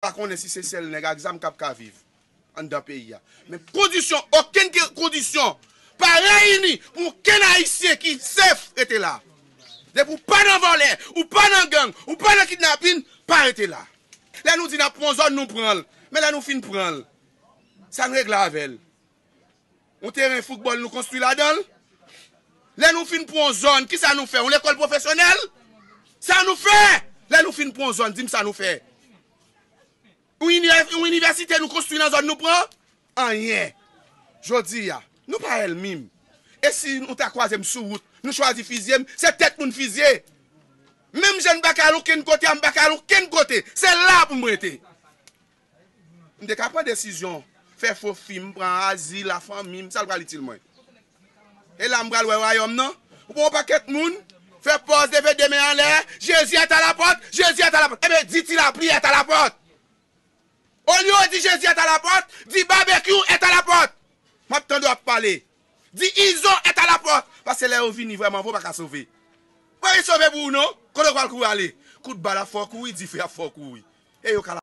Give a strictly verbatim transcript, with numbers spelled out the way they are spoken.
pa konnen si se sèl nèg ak zam k ap ka viv anndan peyi a. Men kondisyon, okenn ke-, kondisyon pa reyini pou okenn Ayisyen ki sèf rete la. Depi w pa nan vòlè, ou pa nan gang, ou pa nan kidnapin, pa rete la. Lè nou di n ap pran yon zòn, nou pran l. Men lè nou fin pran l, sa n regle avè l? Yon teren foutbòl nou konstwi ladan l? Lè nou fin pran yon zòn, kisa nou fè? Yon lekòl pwofesyonèl? Sa nou fè? Lè nou fin pran yon zòn, di m sa nou fè. Yon inivè-, yon inivèsite nou konstwi nan zòn nou pran? Anyen. Jodi a, nou pa ènmi m. E si nou ta kwaze m sou wout, nou chwazi fizye m, se tèt nou n fizye. Menm jan n pa ka al okenn kote a, m pa ka al okenn kote. Se la pou m rete. M te ka pran desizyon, fè fo fi m, pran azil a fanmi m, sa l pral itil mwen? E la m pral wè wayòm nan. Ou pran yon pakèt moun, fè pòz, leve de men anlè, Jésus est à la porte, Jésus est à la porte. Ebyen, di ti lapli est à la porte. Olye w di Jésus est à la porte, di Babekyou est à la porte. M ap tande w ap pale. Di Izo est à la porte. Paske lè yo vini vrèman vre, ou pa ka sove. Mwen sove pou ou non. Kote w pral kouri ale? Kout bal ap fè w kouri, dife ap fè w kouri. E yo ka